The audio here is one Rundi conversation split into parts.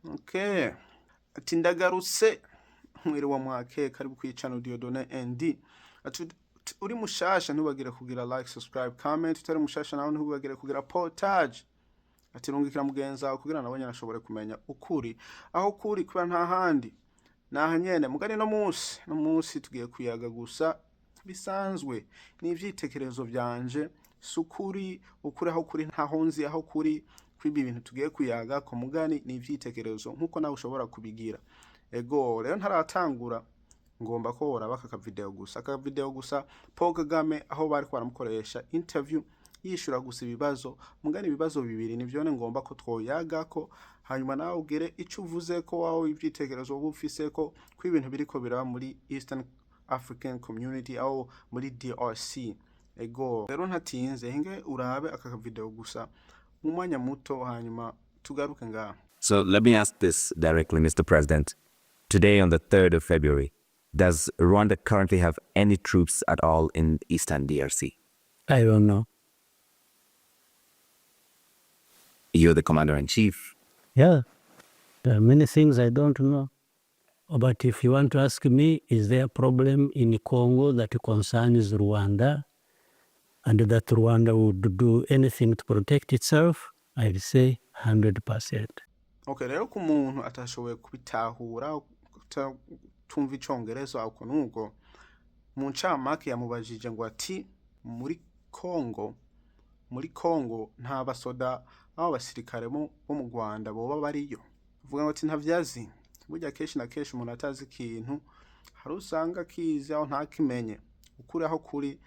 Okay. Ati ndagarutse, mwiriwe mwake, karibu kwicana Dieudonné ND. Ati uri mushasha ntubagire kugira like, subscribe, comment. Utari mushasha nawe ntubagire kugira partage. Ati rungikira mugenzi wawe kugira nawe nyene ashobore kumenya ukuri aho kuri, kubera nta handi naha nyene. Mugani no munsi tugiye kuyaga gusa bisanzwe, ni ivyitekerezo vyanje, si ukuri. Ukuri aho kuri ntaho nzi aho kuri kw'ibi bintu tugiye kuyaga ko, mugani ni ivyitekerezo nkuko nawe ushobora kubigira. Ego rero, ntaratangura, ngomba ko woraba aka video gusa, aka video gusa, Paul Kagame aho bariko baramukoresha interview, yishura gusa ibibazo. Mugani ibibazo bibiri nivyo ngomba ko twoyagako, hanyuma nawe ugire ico uvuze ko wawe ivyitekerezo woba ufise ko kw'ibintu biriko biraba muri Eastern African Community, aho muri DRC. Ego rero, ntatinze, hinge urabe aka video gusa mu mwanya muto, hanyuma tugaruke ngaha. So let me ask this directly, Mr. President. Today, on the 3rd of February, does Rwanda currently have any troops at all in Eastern DRC? I don't know. You're the commander in chief. Yeah, there are many things I don't know. But if you want to ask me, is there a problem in Congo that concerns Rwanda and that Rwanda would do anything to protect itself? I'd say 100%. Okay, rero ku muntu atashoboye kubitahura, kutumva icongereza uko nuko, mu ncamake yamubajije ngo ati muri Congo nta basoda aho basirikare bo mu Rwanda boba bariyo. Avuga ngo ati ntavyazi. Burya kenshi na kenshi umuntu atazi ikintu, hari usanga akizi aho ntakimenye. Ukuri aho kuri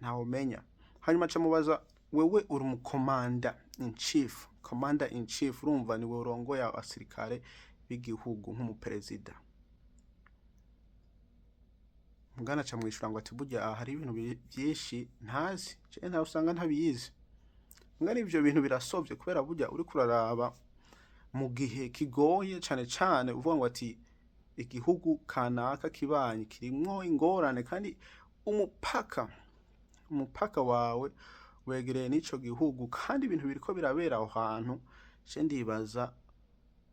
ntawumenya. Hanyuma aca mubaza: wewe uri umu commander in chief, commander in chief, urumva niwe urongoye abasirikare b'igihugu nk'umuperezida. Mugana aca mwishura ngo ati burya hari ibintu vyinshi ntazi, jewe ntawe usanga ntabizi. Mugana ivyo bintu birasovye, kubera burya uriko uraraba mu gihe kigoye cane cane, uvuga ngo ati igihugu kanaka kibanyi kirimwo ingorane, kandi umupaka wawe wegereye n'ico gihugu, kandi ibintu biriko birabera aho hantu, je ndibaza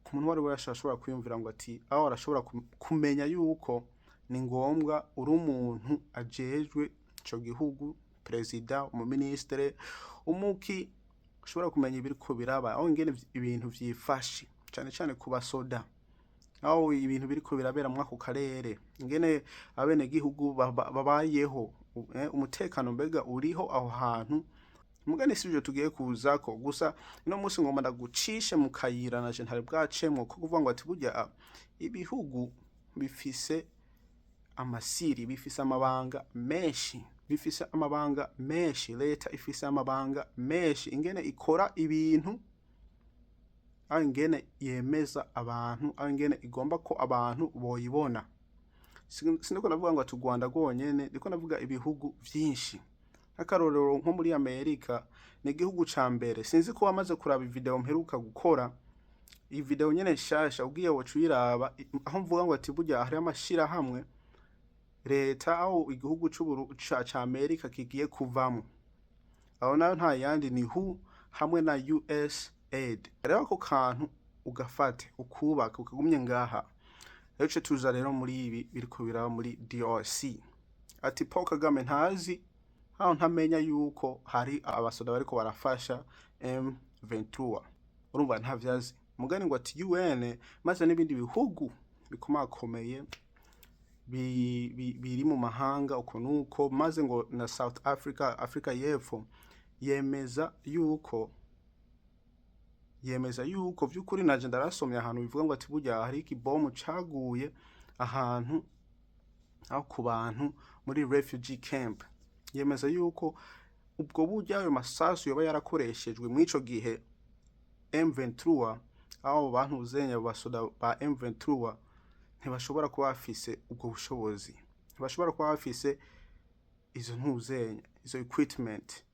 ku muntu uwari wese ashobora kwiyumvira ngo ati aho arashobora kumenya yuko ni ngombwa uri umuntu ajejwe ico gihugu, perezida, umuminisitiri, umuki, ushobora kumenya ibiriko biraba aho, ingene ibintu vyifashe, cane cane ku basoda, aho ibintu biriko birabera muri ako karere, ingene abenegihugu babayeho, umutekano mbega uriho aho hantu. Mugani si ivyo tugiye kuzako gusa. Ino munsi ngomba ndagucishe mu kayira naje ntari bwacemwo, ko kuvuga ngo ati burya ibihugu bifise amasiri, bifise amabanga menshi, bifise amabanga menshi. Leta ifise amabanga menshi, ingene ikora ibintu, aho ingene yemeza abantu, aho ingene igomba ko abantu boyibona. Sindiko ndavuga ngo ati u Rwanda rwonyene, ndiko ndavuga ibihugu vyinshi. Nk'akarorero, nko muri Amerika ni igihugu ca mbere. Sinzi ko wamaze kuraba video mperuka gukora, iyi video nyene nshasha, ugiye woca uyiraba, aho mvuga ngo ati burya hariho amashirahamwe leta aho igihugu ca Amerika kigiye kuvamwo. Aho nayo nta yandi ni WHO hamwe na USAID. Rero ako kantu ugafate ukubaka ukagumye ngaha. Rero ce tuza rero muri ibi biriko biraba muri DRC. Ati Paul Kagame ntazi aho, ntamenya yuko hari abasoda bariko barafasha M23. Urumva ntavyazi. Mugani ngo ati UN maze n'ibindi bihugu bikomakomeye biri mu mahanga uko nuko, maze ngo na South Africa, Afrika y'Epfo, yemeza yuko vy'ukuri. Naje ndarasomye ahantu bivuga ngo ati burya hari ikibomu caguye ahantu aho ku bantu muri refugee camp. Yemeza yuko ubwo buryo ayo masasu yoba yarakoreshejwe mw'ico gihe M23, aho bantu uzenya abo basoda ba M23 ntibashobora kuba bafise ubwo bushobozi, ntibashobora kuba bafise izo ntuzenya, izo equipment,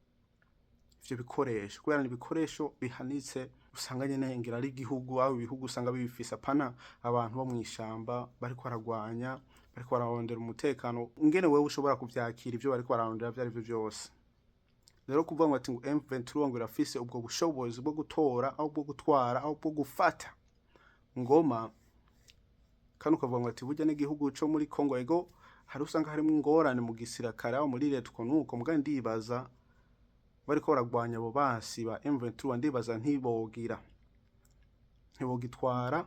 ivyo bikoresho, kubera ni ibikoresho bihanitse. Usanga nyene ngira ari igihugu, aho ibihugu usanga bibifise, apana abantu bo mw'ishamba bariko baragwanya, bariko bararondera umutekano. Ingene wewe ushobora kuvyakira ivyo bariko bararondera ivyo arivyo vyose. Rero kuvuga ngo ati ngo M23 ngo irafise ubwo bushobozi bwo gutora, aho bwo gutwara, aho bwo gufata Ngoma, kandi ukavuga ngo ati burya n'igihugu co muri Congo, ego hari usanga harimo ingorane mu gisirikare aho muri leta uko nuko, mugabo ndibaza bariko baragwanya abo basi ba M23, ndibaza ntibogitwara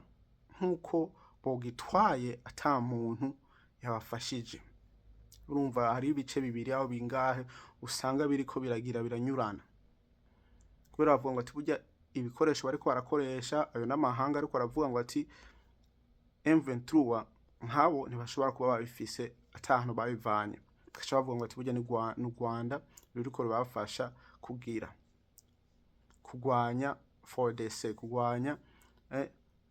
nk'uko bogitwaye ata muntu yabafashije. Urumva hariho ibice bibiri aho bingahe usanga biriko biragira biranyurana, kubera bavuga ngo ati burya ibikoresho bariko barakoresha ayo n'amahanga, ariko baravuga ngo ati M23 nk'abo ntibashobora kuba babifise ata hantu babivanye. Bagaca bavuga ngo ati burya ni u Rwanda ruriko rubafasha kugira kugwanya FARDC, kugwanya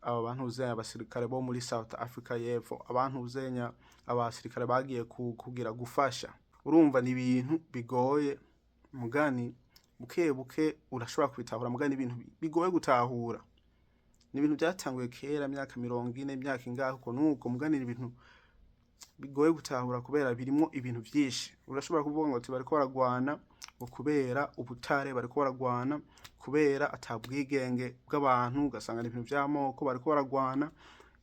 aba bantu uzenya abasirikare bo muri South Africa y'Epfo, abantu uzenya abasirikare bagiye kugira gufasha. Urumva ni ibintu bigoye, mugani buke buke urashobora kubitahura, mugani ibintu bigoye gutahura. Ni ibintu byatanguye kera, imyaka 40, imyaka ingahe uko nuko, mugani ni ibintu bigoye gutahura kubera birimwo ibintu vyinshi. Urashobora kuvuga ngo ati bariko baragwana ngo kubera ubutare, bariko baragwana kubera ata bwigenge bw'abantu, ugasanga ni ibintu vy'amoko, bariko baragwana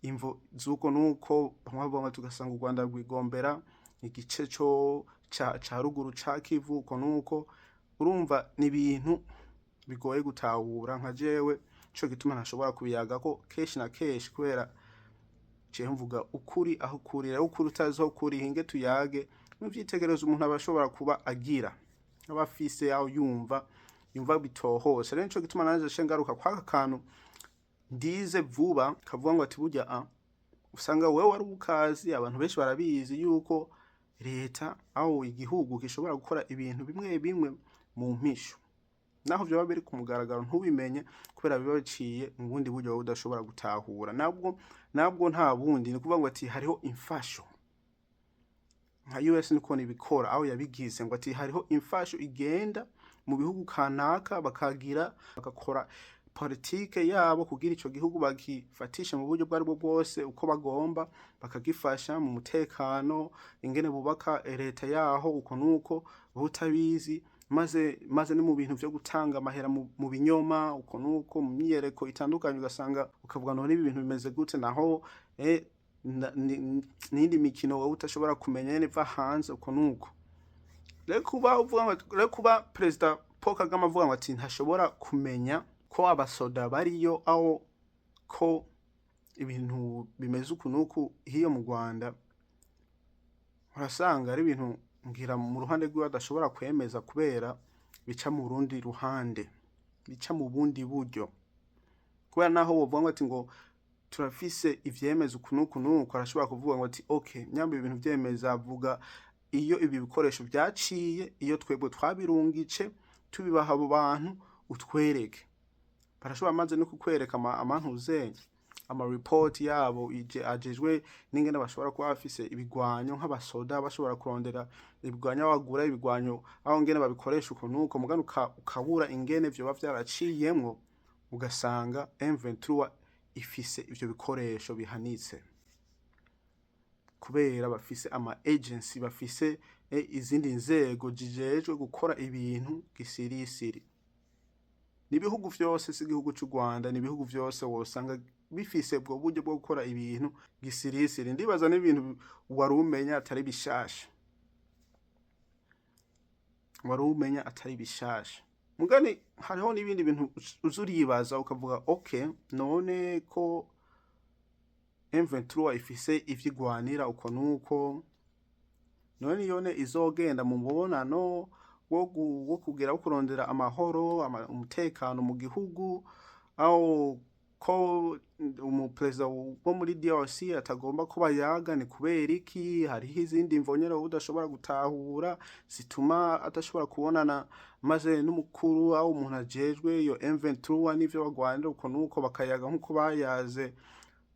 imvo z'uko nuko. Bamwe bavuga ngo tugasanga u Rwanda rwigombera igice co ca ruguru ca Kivu uko nuko. Urumva ni ibintu bigoye gutahura. Nka jewe ico gituma ntashobora kubiyagako kenshi na kenshi, kubera jewe mvuga ukuri aho kuri. Rero ukuri utazi aho kuri, hinge tuyage n'uvyitegerezo umuntu aba ashobora kuba agira, aba afise aho yumva bitohose. Rero nico gituma nanje nce ngaruka kwaka kantu ndize vuba kavuga ngo ati burya usanga wewe wari ukazi, abantu benshi barabizi yuko leta aho igihugu gishobora gukora ibintu bimwe bimwe mu mpisho, naho vyoba biri ku mugaragaro ntubimenye, kubera biba biciye mu bundi buryo wowe udashobora gutahura. Nabwo nta bundi, ni ukuvuga ngo ati hariho imfasho nka US niko nibikora, aho yabigize ngo ati hariho imfasho igenda mu bihugu kanaka, bakagira bagakora politike yabo kugira ico gihugu bagifatishe mu buryo bwo aribwo bwose uko bagomba, bakagifasha mu mutekano, ingene bubaka leta yaho uko nuko utabizi, maze no mu bintu vyo gutanga amahera mu binyoma uko nuko, mu myiyereko itandukanye, ugasanga ukavuga none ibi bintu bimeze gute, naho n'indi mikino wowe utashobora kumenya nyene iva hanze uko nuko. Rero kuba uvuga ngo, rero kuba Perezida Paul Kagame avuga ngo ati ntashobora kumenya ko abasoda bariyo, aho ko ibintu bimeze uku nuku hiyo mu Rwanda, urasanga ari ibintu ngira mu ruhande rwiwe adashobora kwemeza, kubera bica mu rundi ruhande, bica mu bundi buryo. Kubera naho wovuga ngo ati ngo turafise ivyemeza uku nuku nuku, arashobora kuvuga ngo ati okay, nyamba ibintu vyemeza, avuga iyo ibi bikoresho vyaciye, iyo twebwe twabirungice tubibaha abo bantu, utwereke. Barashobora maze no kukwereka amantuzenye ama report yabo ije ajejwe n'ingene bashobora kuba bafise ibigwanyo, nk'abasoda bashobora kurondera ibigwanyo, bagura ibigwanyo, aho ngene babikoresha uko nuko, mugano ukabura ingene vyoba vyaraciyemwo, ugasanga M23 ifise ivyo bikoresho bihanitse kubera bafise ama agency, bafise izindi nzego zijejwe gukora ibintu gisirisiri. N'ibihugu vyose, si igihugu c'u Rwanda, ni ibihugu vyose wosanga bifise ubwo buryo bwo gukora ibintu gisirisiri. Ndibaza n'ibintu wari umenya atari bishasha, wari umenya atari bishasha. Mugani hariho n'ibindi bintu uza uribaza ukavuga okay, none ko M23 ifise ivyo igwanira uko nuko, none yone izogenda mu mubonano wo kugira wo kurondera amahoro, umutekano mu gihugu, aho ko umuperezida wo muri DRC atagomba ko bayaga, ni kubera iki? Hariho izindi mvo nyene udashobora gutahura zituma adashobora kubonana maze n'umukuru aho umuntu ajejwe iyo M23 n'ivyo bagwanira uko nuko, bakayaga nk'uko bayaze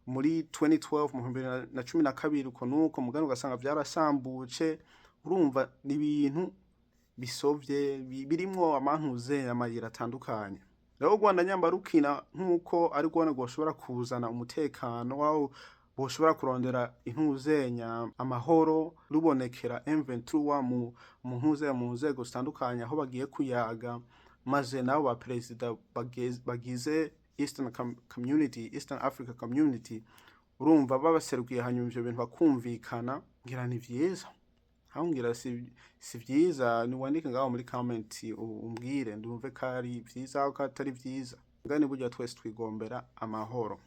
muri 2012, mu 2012 uko nuko, mugani ugasanga vyarasambutse. Urumva ni ibintu bisovye, birimwo amantuze amayira atandukanye. Rero u Rwanda nyamba rukina nk'uko ari rwone rwoshobora kuzana umutekano wawo, boshobora kurondera intuzenya amahoro rubonekera M23 mu ntuze mu nzego zitandukanye aho bagiye kuyaga, maze nabo ba perezida bagize Eastern Community, Eastern Africa Community. Urumva babaserukiye, hanyuma ivyo bintu bakumvikana, ngira ni vyiza aho, ngira si vyiza. Niwandike ngaho muri comment umbwire ndumve ko ari vyiza aho ko atari vyiza. Ngani burya twese twigombera amahoro.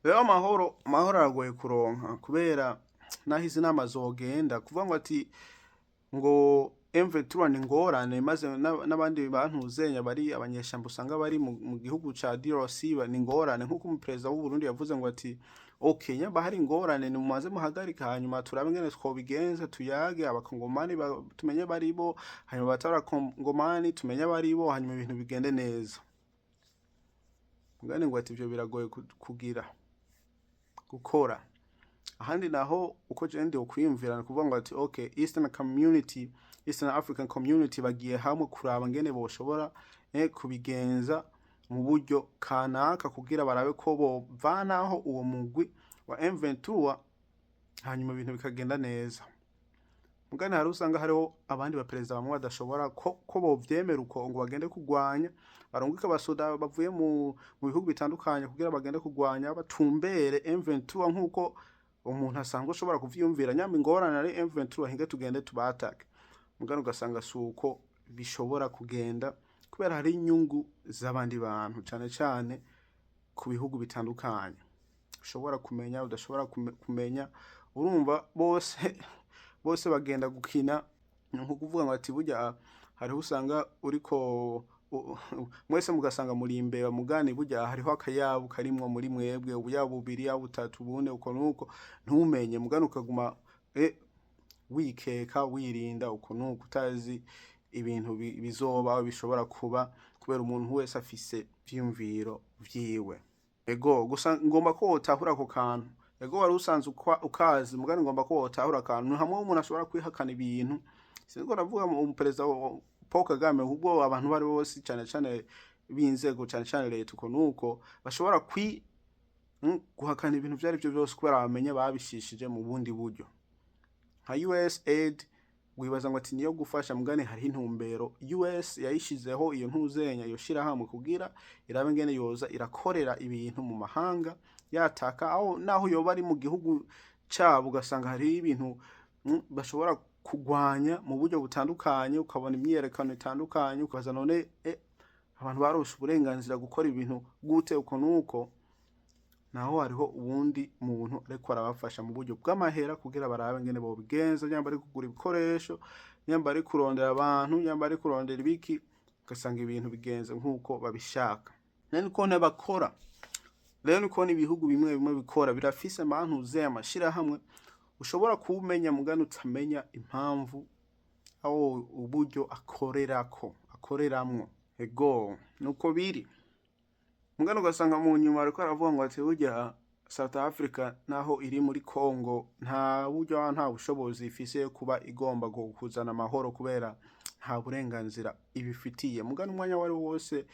Rero amahoro aragoye kuronka, kubera naho izi nama zogenda kuvuga ngo ati ngo M23 ni ingorane, maze n'abandi bantuzenya bari abanyeshamba usanga bari mu gihugu ca DRC ni ingorane, nk'uko umuperezida w'u Burundi yavuze ngo ati: "Okay, nyamba hari ingorane, nimumaze muhagarika, hanyuma turabe ingene twobigenza, tuyage abakongomani tumenye baribo, hanyuma abatari abakongomani tumenye abaribo, hanyuma ibintu bigende neza." Mugani ngo ati ivyo biragoye kugira gukora. Ahandi naho uko je ndi ukwiyumvira ni kuvuga ngo ati: "Okay, Eastern Community, Eastern African Community bagiye hamwe kuraba ngene boshobora kubigenza mu buryo kanaka kugira barabe ko bovanaho uwo mugwi wa M23, hanyuma ibintu bikagenda neza." Mugani hari usanga hariho abandi baperezida bamwe badashobora ko bovyemera uko, ngo bagende kugwanya, barungike abasoda bavuye mu bihugu bitandukanye kugira bagende kugwanya, batumbere M23, nk'uko umuntu asanzwe ashobora kuvyiyumvira: nyamba ingorane ari M23, hinge tugende tubatake. Mugani ugasanga si uko bishobora kugenda, kubera hari inyungu z'abandi bantu, cane cane ku bihugu bitandukanye ushobora kumenya, udashobora kumenya. Urumva bose bagenda gukina, ni nko kuvuga ngo ati burya hariho usanga uriko mwese mugasanga muri imbeba, mugani burya hariho akayabu karimwo muri mwebwe, ubuyabu bubiri, yaba butatu, bune, uko nuko ntumenye, mugani ukaguma wikeka, wirinda uko nuko, utazi ibintu bizoba bishobora kuba, kubera umuntu wese afise ivyiyumviro vyiwe. Ego, gusa ngomba ko wotahura ako kantu. Ego, wari usanzwe ukazi, mugani ngomba ko wotahura akantu. Ni hamwe umuntu ashobora kwihakana ibintu. Siniko ndavuga umuperezida Paul Kagame, ahubwo abantu bari bose, cane cane b'inzego, cane cane leta, uko nuko bashobora guhakana ibintu vyo arivyo vyose, kubera bamenye babishishije mu bundi buryo. Nka USAID, wibaza ngo ati niyo gufasha, mugani hariho intumbero US yayishizeho iyo ntuzenya, iyo shirahamwe, kugira irabe ngene yoza irakorera ibintu mu mahanga, yataka aho naho yoba ari mu gihugu cabo, ugasanga hariho ibintu bashobora kugwanya mu buryo butandukanye, ukabona imyiyerekano itandukanye, ukabaza: "None abantu barose uburenganzira gukora ibintu gute?" Uko nuko naho hariho uwundi muntu ariko arabafasha mu buryo bw'amahera kugira barabe ngene bobigenza, nyamba ari kugura ibikoresho, nyamba ari kurondera abantu, nyamba ari kurondera ibiki, ugasanga ibintu bigenze nk'uko babishaka. Rero niko bakora, rero niko n'ibihugu bimwe bimwe bikora, birafise amantuze, amashirahamwe ushobora kuwumenya mugani utamenya impamvu aho uburyo akorerako, akoreramwo. Ego, nuko biri. Mugani ugasanga mu nyuma ariko aravuga ngo ati burya South Africa naho iri muri Congo, nta buryo, nta bushobozi ifise yo kuba igomba kuzana amahoro, kubera nta burenganzira ibifitiye. Mugani umwanya wari wose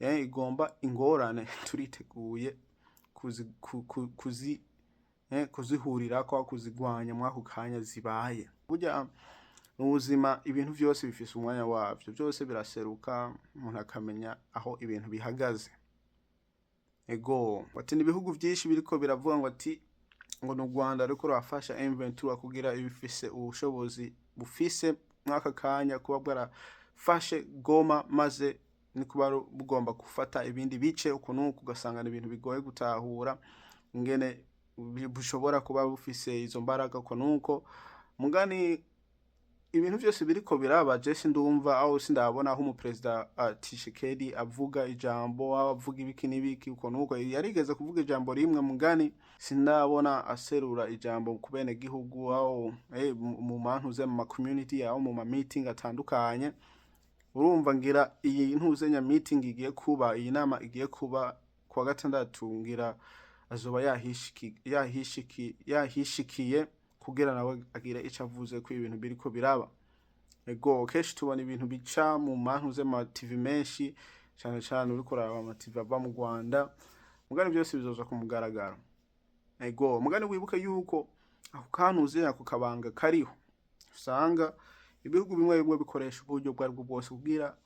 igomba ingorane, turiteguye kuzi, ku, ku, kuzi eh, kuzihurirako, kuzigwanya muri ako kanya zibaye. Burya mu buzima ibintu vyose bifise umwanya wavyo, vyose biraseruka, umuntu akamenya aho ibintu bihagaze. Ego, ati ni ibihugu vyinshi biriko biravuga ngo ati ngo ni u Rwanda ruriko rurafasha M23 kugira ibifise ubushobozi bufise mw'aka kanya, kuba bwarafashe Goma, maze ni kuba bugomba gufata ibindi bice, uku n'uku, ugasanga ni ibintu bigoye gutahura ingene bushobora kuba bufise izo mbaraga uko n'uko. Mugani ibintu vyose biriko biraba, je sindumva aho, sindabona aho umuperezida Tshisekedi avuga ijambo, aho avuga ibiki n'ibiki, uko n'uko. Yarigeze kuvuga ijambo rimwe, mugani sindabona aserura ijambo ku bene gihugu, aho mu mantuze, mu ma community, aho mu ma meeting atandukanye. Urumva ngira iyi ntuzenya meeting igiye kuba, iyi nama igiye kuba kuwa gatandatu, ngira azoba yahishikiye kugira nawe agire ico avuze ko ibintu biriko biraba. Ego, kenshi tubona ibintu bica mu mantuze, ma TV menshi, cane cane uriko uraraba ama TV ava mu Rwanda, mugani byose bizoza ku mugaragaro. Ego, mugani wibuke yuko ako kantuze, ako kabanga kariho, usanga ibihugu bimwe bimwe bikoresha uburyo ubwo aribwo bwose kugira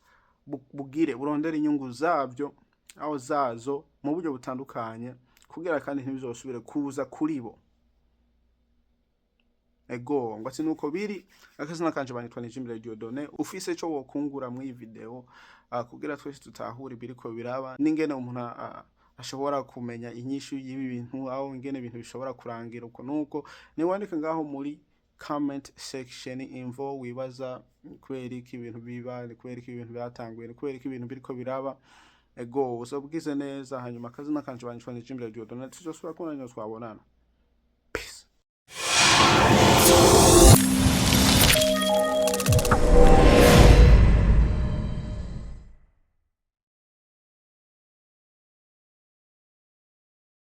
bugire burondere inyungu zabyo. aho zazo mu buryo butandukanye, kugira kandi ntibizosubire kuza kuri bo. Ego, ngo ati nuko biri. Akazina kanje banitwa Nijimbere Dieudonné. Ufise ico wokungura muri iyi video, kugira twese tutahure ibiriko biraba n'ingene umuntu ashobora kumenya inyishu y'ibi bintu, aho ingene ibintu bishobora kurangira uko nuko, niwandike ngaho muri comment section imvo wibaza kubera iki ibintu biba, ni kubera iki ibintu byatanguye, ni kubera iki ibintu biriko biraba. Ego, uzobwize neza. Hanyuma akazina kanje banitwa Nijimbere Dieudonné. Tuzosubira kubona, twabonana.